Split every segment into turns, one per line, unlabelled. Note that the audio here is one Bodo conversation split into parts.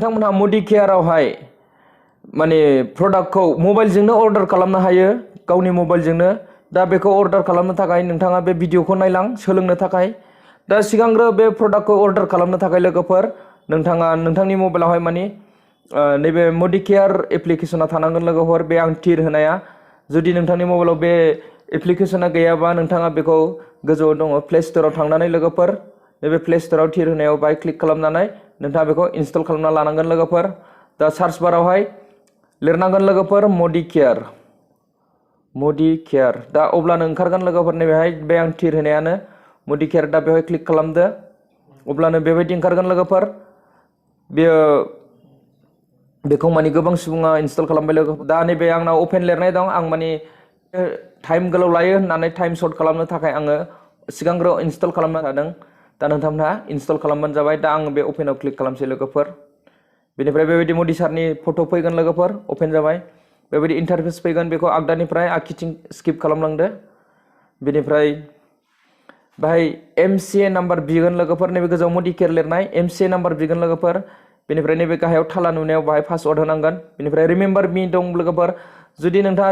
नोंथांमोनहा मडिकेयारावहाय माने प्रडाक्टखौ मबाइलजोंनो अर्डार खालामनो हायो गावनि मबाइलजोंनो दा बेखौ अर्डार खालामनो थाखाय नोंथाङा बे भिडिअखौ नायलां सोलोंनो थाखाय दा सिगांग्रो बे प्रडाक्टखौ अर्डार खालामनो थाखाय लोगोफोर नोंथाङा नोंथांनि मबाइलावहाय माने नैबे मडिकेयार एप्लिकेशना थानांगोन लोगोफोर बे आं टिर होनाया जुदि नोंथांनि मबाइलाव बे एप्लिकेशना गैयाबा नोंथाङा बेखौ गोजौआव दङ प्ले स्टोराव थांनानै लोगोफोर नैबे प्ले स्टोराव टिर होनायाव बाहाय क्लिक खालामनानै नोंथाङा बेखौ इनस्टल खालामना लानांगोन लोगोफोर दा सार्च बारावहाय लिरनांगोन लोगोफोर मडिकेयार दा अब्लानो ओंखारगोन लोगोफोर नैबेहाय बे आं टिर होनायानो मडिकेयार दा बेवहाय क्लिक खालामदो अब्लानो बेबायदि ओंखारगोन लोगोफोर बेखौ माने गोबां सुबुङा इनस्टल खालामबाय लोगोफोर दा नैबे आंनाव अपेन लिरनाय दं आं माने टाइम गोलाव लायो होननानै टाइम सर्ट खालामनो थाखाय आङो सिगांग्रो इनस्टल खालामनो हादों दा नोंथांमोनहा इनस्टल खालामबानो जाबाय दा आं बे अपेनाव क्लिक खालामसै लोगोफोर बेनिफ्राय बेबायदि मडि सारनि फट' फैगोन लोगोफोर अपेन जाबाय बेबायदि इन्टारफेस फैगोन बेखौ आगदानिफ्राय आगखिथिं स्किप खालामलांदो बेनिफ्राय बाहाय MCA नाम्बार बिगोन लोगोफोर नैबे गोजौआव मडिकेयार लिरनाय MCA नाम्बार बिगोन लोगोफोर बेनिफ्राय नैबे गाहायाव थाला नुनायाव बाहाय पासवर्ड होनांगोन बेनिफ्राय रिमेम्बार मी दं लोगोफोर जुदि नोंथाङा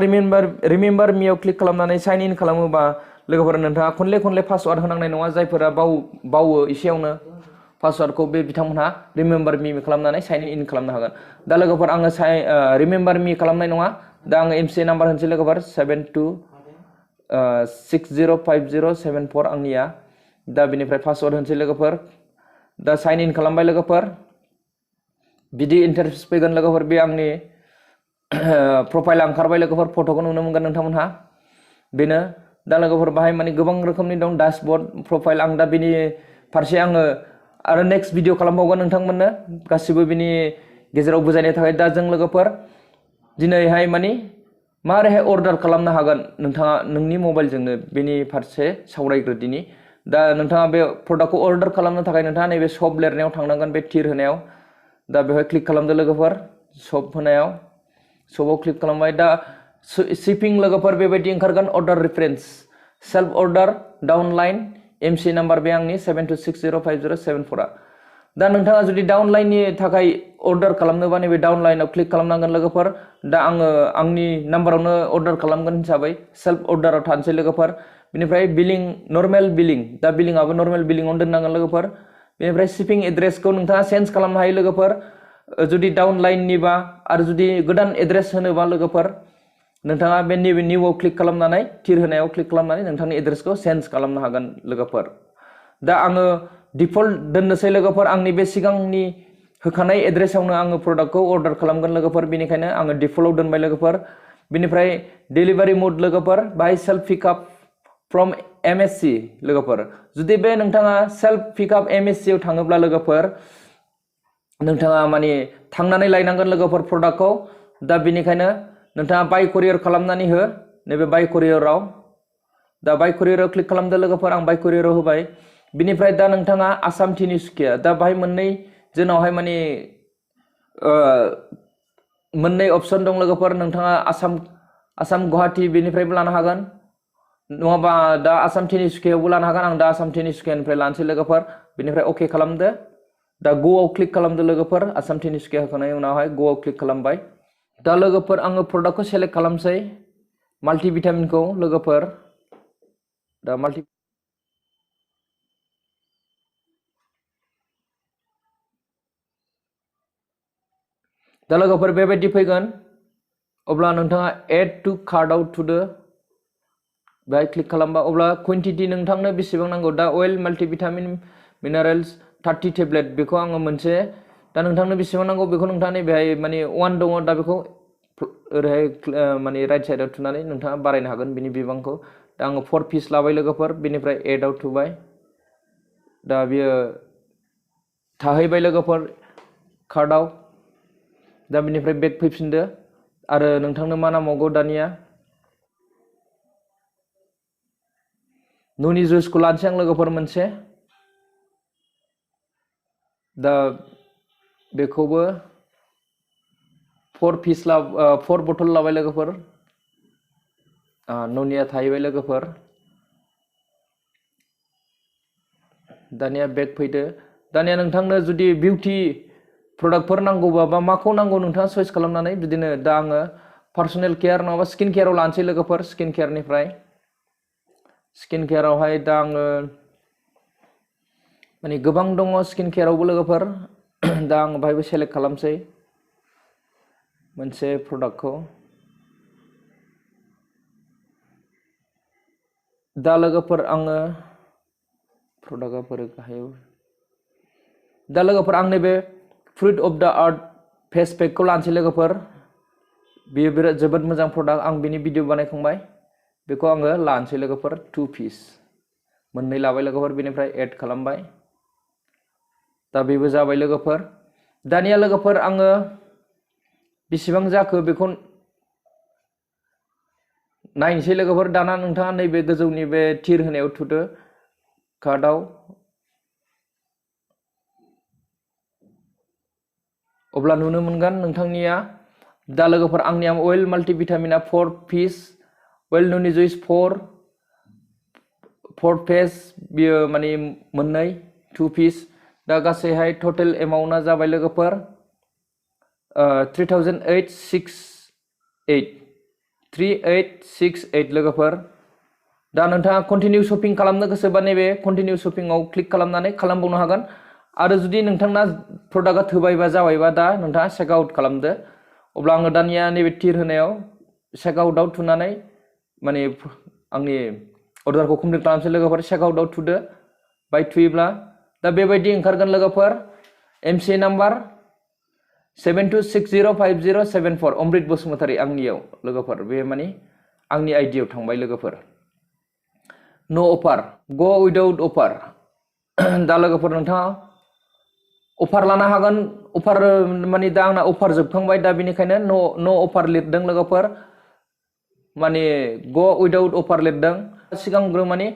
रिमेम्बार मियाव क्लिक खालामनानै साइन इन खालामोबा लोगोफोर नोंथाङा खनले पासवर्ड होनांनाय नङा जायफोरा बावो एसेयावनो पासवर्डखौ बे बिथांमोनहा रिमेम्बार मी खालामनानै साइन इन खालामनो हागोन दा लोगोफोर आङो रिमेम्बार मी खालामनाय नङा दा आङो MCA नाम्बार होनसै लोगोफोर 72605074 आंनिया दा बेनिफ्राय पासवर्ड होनसै लोगोफोर दा साइन इन खालामबाय लोगोफोर बिदि इन्टारफेस फैगोन लोगोफोर बे आंनि प्रफाइला ओंखारबाय लोगोफोर फट'खौ नुनो मोनगोन नोंथांमोनहा बेनो दा लोगोफोर बाहाय माने गोबां रोखोमनि दं डैशबोर्ड प्रफाइल आं दा बिनि फारसे आङो आरो नेक्स्ट भिडिअ खालामबावगोन नोंथांमोननो गासिबो बिनि गेजेराव बुजायनो थाखाय दा जों लोगोफोर दिनैहाय माने मारैहाय अर्डार खालामनो हागोन नोंथाङा नोंनि मबाइलजोंनो बेनि फारसे सावरायग्रो दिनि दा नोंथाङा बे प्रडाक्टखौ अर्डार खालामनो थाखाय नोंथाङा नैबे शप लिरनायाव थांनांगोन बे टिर होनायाव दा बेवहाय क्लिक खालामदो लोगोफोर शप होनायाव शपआव क्लिक खालामबाय दा शिपिं लोगोफोर बेबायदि ओंखारगोन order reference self order downline MCA number बे आंनि 72605074 दा नोंथाङा जुदि डाउनलाइननि थाखाय अर्डार खालामनोबा नैबे डाउनलाइनाव क्लिक खालामनांगोन लोगोफोर दा आङो आंनि नाम्बारावनो अर्डार खालामगोन हिसाबै सेल्फ अर्डाराव थानोसै लोगोफोर बेनिफ्राय बिलिं नर्मेल बिलिं दा बिलिंआबो नर्मेल बिलिंआवनो दोननांगोन लोगोफोर बेनिफ्राय शिपिं एड्रेसखौ नोंथाङा चेन्ज खालामनो हायो लोगोफोर जुदि डाउनलाइननिबा आरो जुदि गोदान एड्रेस होनोबा लोगोफोर नोंथाङा बे नैबे निउआव क्लिक खालामनानै टिर होनायाव क्लिक खालामनानै नोंथांनि एड्रेसखौ चेन्ज खालामनो हागोन लोगोफोर दा आङो डिफल्ट दोननोसै लोगोफोर आंनि बे सिगांनि होखानाय एड्रेसावनो आङो प्रडाक्टखौ अर्डार खालामगोन लोगोफोर बेनिखायनो आङो डिफल्टआव दोनबाय लोगोफोर बेनिफ्राय डेलिभारि मोड लोगोफोर by self pickup from MSC लोगोफोर जुदि बे नोंथाङा सेल्फ पिकआप MSC आव थाङोब्ला लोगोफोर नोंथाङा माने थांनानै लायनांगोन लोगोफोर प्रडाक्टखौ दा बेनिखायनो नोंथाङा बाय कुरियर खालामनानै हो नैबे बाय कुरियराव दा बाय कुरियराव क्लिक खालामदो लोगोफोर आं बाय कुरियराव होबाय बिनिफ्राय दा नोंथाङा आसाम तिनिसुकिया दा बाहाय मोननै जोंनावहाय माने मोननै अपसन दं लोगोफोर नोंथाङा आसाम गुवाहाटी बेनिफ्रायबो लानो हागोन नङाबा दा आसाम तिनिसुकियावबो लानो हागोन आं दा आसाम तिनिसुकियानिफ्राय लानोसै लोगोफोर बेनिफ्राय अके खालामदो दा ग'आव क्लिक खालामदो लोगोफोर आसाम तिनिसुकिया होखांनायनि उनावहाय ग'आव क्लिक खालामबाय दा लोगोफोर आङो प्रडाक्टखौ सेलेक्ट खालामसै माल्टिभिटामिनखौ लोगोफोर दा दा लोगोफोर बेबायदि फैगोन अब्ला नोंथाङा एड टु कार्टआव थुदो बेहाय क्लिक खालामबा अब्ला कुवान्टिटि नोंथांनो बेसेबां नांगौ दा अइल माल्टिभिटामिन मिनारेल्स 30 टेब्लेट बेखौ आङो मोनसे दा नोंथांनो बेसेबां नांगौ बेखौ नोंथाङा बेहाय माने 1 दङ दा बेखौ ओरैहाय माने राइट साइडआव थुनानै नोंथाङा बारायनो हागोन बिनि बिबांखौ दा आङो 4 पिस लाबाय लोगोफोर बेनिफ्राय एडआव थुबाय दा बियो थाहैबाय लोगोफोर कार्टआव दा बेनिफ्राय बेक फैफिनदो आरो नोंथांनो मा नांबावगौ दानिया न'नि जुइसखौ लानोसै आं लोगोफोर मोनसे दा बेखौबो 4 बथल लाबाय लोगोफोर न'निया थाहैबाय लोगोफोर दानिया बेक फैदो दानिया नोंथांनो जुदि बिउटि प्रडाक्टफोर नांगौबा बा माखौ नांगौ नोंथाङा चयस खालामनानै बिदिनो दा आङो पार्सनेल केयार नङाबा स्किन केयाराव लानोसै लोगोफोर स्किन केयारनिफ्राय स्किन केयारावहाय दा आङो माने गोबां दङ स्किन केयारावबो लोगोफोर दा आं बाहायबो सेलेक्ट खालामसै मोनसे प्रडाक्टखौ दा लोगोफोर आङो प्रडाक्टआ गाहायाव दा लोगोफोर आं नैबे फ्रुट अफ द आर्थ फेस पेकखौ लानोसै लोगोफोर बेयो बिराद जोबोद मोजां प्रडाक्ट आं बिनि भिडिअ बानायखांबाय बेखौ आङो लानोसै लोगोफोर 2 पिस मोननै लाबाय लोगोफोर बेनिफ्राय एड खालामबाय दा बेबो जाबाय लोगोफोर दानिया लोगोफोर आङो बेसेबां जाखो बेखौ नायनोसै लोगोफोर दाना नोंथाङा नैबे गोजौनि बे थिर होनायाव थुदो कार्डआव अब्ला नुनो मोनगोन नोंथांनिया दा लोगोफोर आंनिया अइल माल्टिभिटामिना 4 पिस अइल ननि जुइस 4 पेज बियो माने मोननै 2 पिस दा गासैहाय टटेल एमाउन्टआ जाबाय लोगोफोर 3868 लोगोफोर दा नोंथाङा कन्टिनिउ शपिं खालामनो गोसोबा नैबे कन्टिनिउ शपिंआव क्लिक खालामनानै खालामबावनो हागोन आरो जुदि नोंथांना प्रडाक्टआ थोबायबा जाबायबा दा नोंथाङा चेक आउट खालामदो अब्ला आङो दानिया नैबे टिर होनायाव चेक आउटआव थुनानै माने आंनि अर्डारखौ कमप्लिट खालामसै लोगोफोर चेक आउटआव थुदो बाय थुयोब्ला दा बेबायदि ओंखारगोन लोगोफोर एमसि नाम्बार 72605074 अमृत बसुमतारी आंनियाव लोगोफोर बे माने आंनि आइडियाव थांबाय लोगोफोर नो अफार गो उइदाउट अफार दा लोगोफोर नोंथाङा अफार लानो हागोन अफार माने दा आंना अफार जोबखांबाय दा बेनिखायनो नो अफार लिरदों लोगोफोर माने गो उइदाउट अफार लिरदों सिगांग्रो माने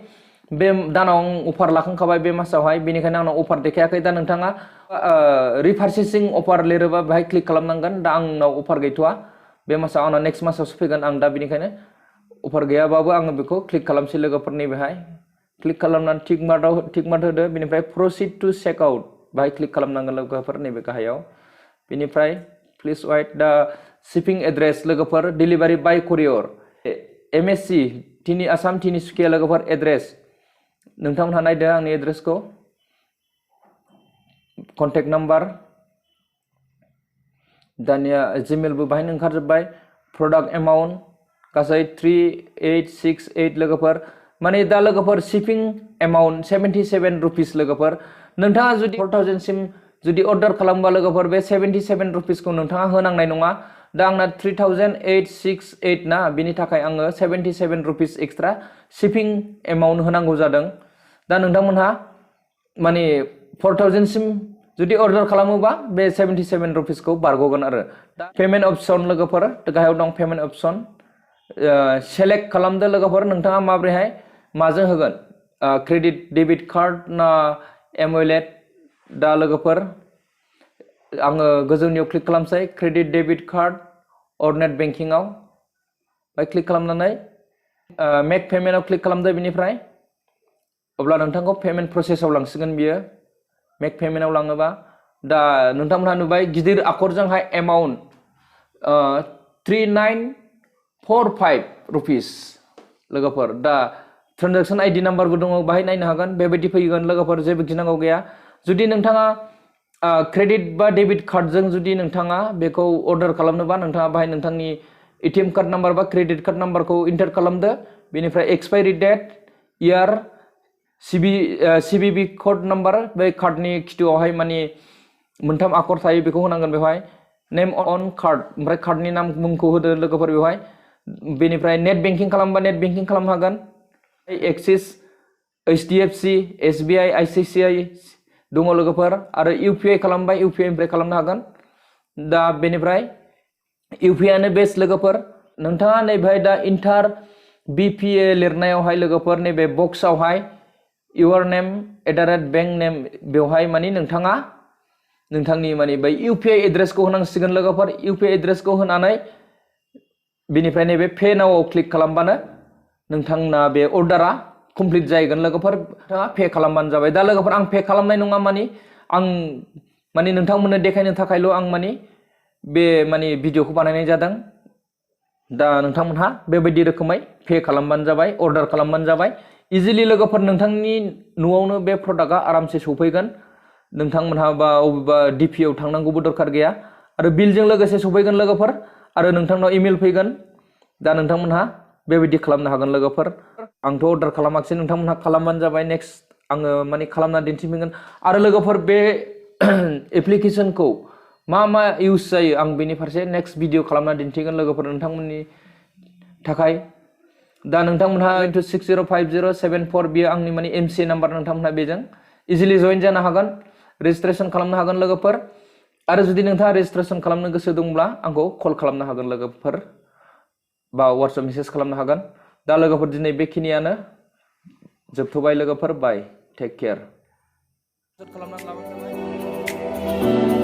बे दानाव आं अफार लाखांखाबाय बे मासावहाय बेनिखायनो आंनाव अफार देखायाखै दा नोंथाङा रिपारचेसिं अफार लिरोबा बेहाय क्लिक खालामनांगोन दा आंनाव अफार गैथ'वा बे मासाव आंनाव नेक्स्ट मासावसो फैगोन आं दा बेनिखायनो अफार गैयाबाबो आङो बेखौ क्लिक खालामसै लोगोफोरनि बेहाय क्लिक खालामनानै टिक मार्क होदो बेनिफ्राय प्रसिड टु चेक आउट बाहाय क्लिक खालामनांगोन लोगोफोर नैबे गाहायाव बेनिफ्राय प्लिज वाइट दा शिपिं एड्रेस लोगोफोर delivery by courier MSC Assam Tinsukia लोगोफोर एड्रेस नोंथांमोनहा नायदो आंनि एड्रेसखौ कन्टेक्ट नाम्बार दानिया जिमेलबो बाहायनो ओंखारजोब्बाय प्रडाक्ट एमाउन्ट गासै 3868 लोगोफोर माने दा लोगोफोर शिपिं एमाउन्ट 77 रुपिस लोगोफोर नोंथाङा जुदि 4000 सिम जुदि अर्डार खालामबा लोगोफोर बे 77 रुपिसखौ नोंथाङा होनांनाय नङा दा आंना 3868 ना बिनि थाखाय आङो 77 रुपिस एक्सट्रा शिपिं एमाउन्ट होनांगौ जादों दा नोंथांमोनहा माने 4000 सिम जुदि अर्डार खालामोबा बे 77 रुपिसखौ बारग'गोन आरो दा पेमेन्ट अपसन लोगोफोर गाहायाव दं पेमेन्ट अपसन सेलेक्ट खालामदो लोगोफोर नोंथाङा माब्रैहाय माजों होगोन क्रेडिट डेबिट कार्ड ना एमवेलेट दा लोगोफोर आङो गोजौनियाव क्लिक खालामसै क्रेडिट डेबिट कार्ड अर नेट बेंकिंआव बाय क्लिक खालामनानै मेक पेमेन्टआव क्लिक खालामदो बेनिफ्राय अब्ला नोंथांखौ पेमेन्ट प्रसेसआव लांसिगोन बियो मेक पेमेन्टआव लाङोबा दा नोंथांमोनहा नुबाय गिदिर आखरजोंहाय एमाउन्ट 3945 रुपिस लोगोफोर दा ट्रान्जेक्सन आइडि नाम्बारबो दङ बाहाय नायनो हागोन बेबायदि फैगोन लोगोफोर जेबो गिनांगौ गैया जुदि नोंथाङा क्रेडिट बा डेबिट कार्डजों जुदि नोंथाङा बेखौ अर्डार खालामनोबा नोंथाङा बाहाय नोंथांनि एटिएम कार्ड नाम्बार बा क्रेडिट कार्ड नाम्बारखौ इन्टार खालामदो बेनिफ्राय expiry date year CVV code number बे कार्डनि खिथुआवहाय माने मोनथाम आखर थायो बेखौ होनांगोन बेवहाय नेम अन कार्ड ओमफ्राय कार्डनि नाम मुंखौ होदो लोगोफोर बेवहाय बेनिफ्राय नेट बेंकिं खालामबा नेट बेंकिं खालामनो हागोन एक्सिस एचडिएफसि एसबिआई आइसिआइसिआइ दङ लोगोफोर आरो इउपिआई खालामबा इउपिआईनिफ्राय खालामनो हागोन दा बेनिफ्राय इउपिआईआनो बेस्ट लोगोफोर नोंथाङा नैबेहाय दा इन्टार बिपिए लिरनायावहाय लोगोफोर नैबे बक्सआवहाय इउर नेम @बैंक नेम बेवहाय माने नोंथाङा नोंथांनि माने बै इउपिआई एड्रेसखौ होनांसिगोन लोगोफोर इउपिआई एड्रेसखौ होनानै बेनिफ्राय नैबे पे नावआव क्लिक खालामबानो नोंथांना बे अर्डारा कमप्लिट जाहैगोन लोगोफोर नोंथाङा पे खालामबानो जाबाय दा लोगोफोर आं पे खालामनाय नङा माने आं माने नोंथांमोननो देखायनो थाखायल' आं माने बे माने भिडिअखौ बानायनाय जादों। दा नोंथांमोनहा बेबायदि रोखोमै पे खालामबानो जाबाय, अर्डार खालामबानो जाबाय। इजिलि लोगोफोर नोंथांनि न'आवनो बे प्रडाक्टआ आरामसे सफैगोन। नोंथांमोनहा बा अबेबा डिपिआव थांनांगौबो दरकार गैया आरो बिलजों लोगोसे सफैगोन लोगोफोर आरो नोंथांनाव इमेल फैगोन। दा नोंथांमोनहा बेबायदि खालामनो हागोन लोगोफोर। आंथ' अर्डार खालामाखिसै, नोंथांमोनहा खालामबानो जाबाय। नेक्स्ट आङो माने खालामना दिन्थिफिनगोन। आरो लोगोफोर बे एप्लिकेशनखौ मा इउज जायो आं बेनि फारसे नेक्स्ट भिडिअ खालामना दिन्थिगोन लोगोफोर नोंथांमोननि थाखाय। दा नोंथांमोनहा 605074 बियो आंनि माने एमसि नाम्बार। नोंथांमोनहा बेजों इजिलि जइन जानो हागोन, रेजिस्ट्रेसन खालामनो हागोन लोगोफोर। आरो जुदि नोंथाङा रेजिस्ट्रेसन खालामनो गोसो दंब्ला आंखौ कल खालामनो हागोन लोगोफोर, बा वाट्सएप मेसेज खालामनो हागोन। दा लोगोफोर दिनै बेखिनियानो जोबथ'बाय लोगोफोर। बाय, टेक केयार। खालामनानै लाबानो जाबाय।